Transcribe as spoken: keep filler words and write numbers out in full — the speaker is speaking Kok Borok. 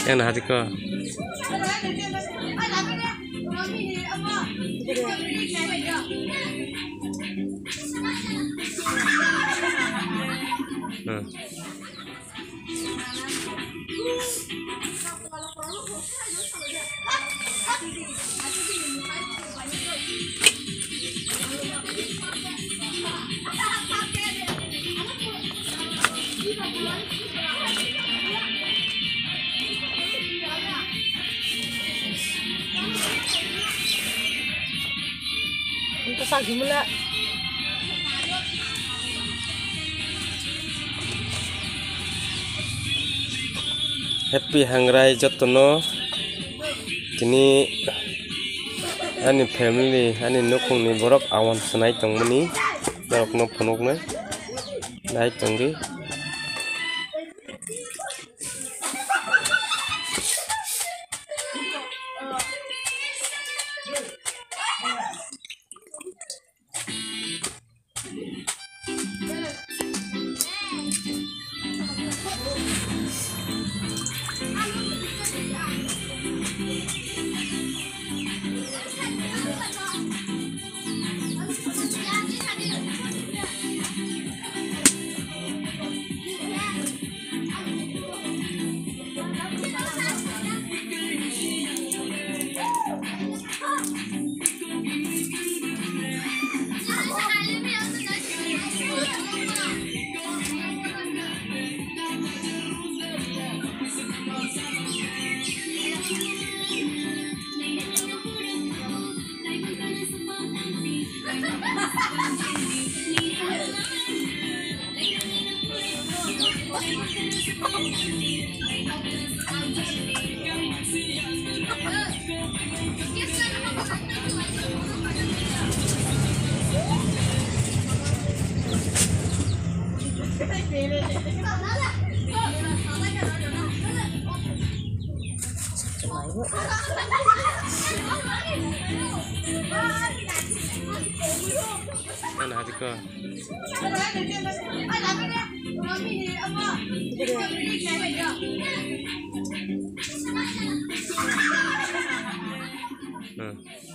Ano hati ko. Hmm. Ang kasak himla. Happy hangrai jotono. Tini ani family, ani nukhungni borok awan swnai tongmani borokno phunuknai nai tongdi. Ano hati ko. Hmm.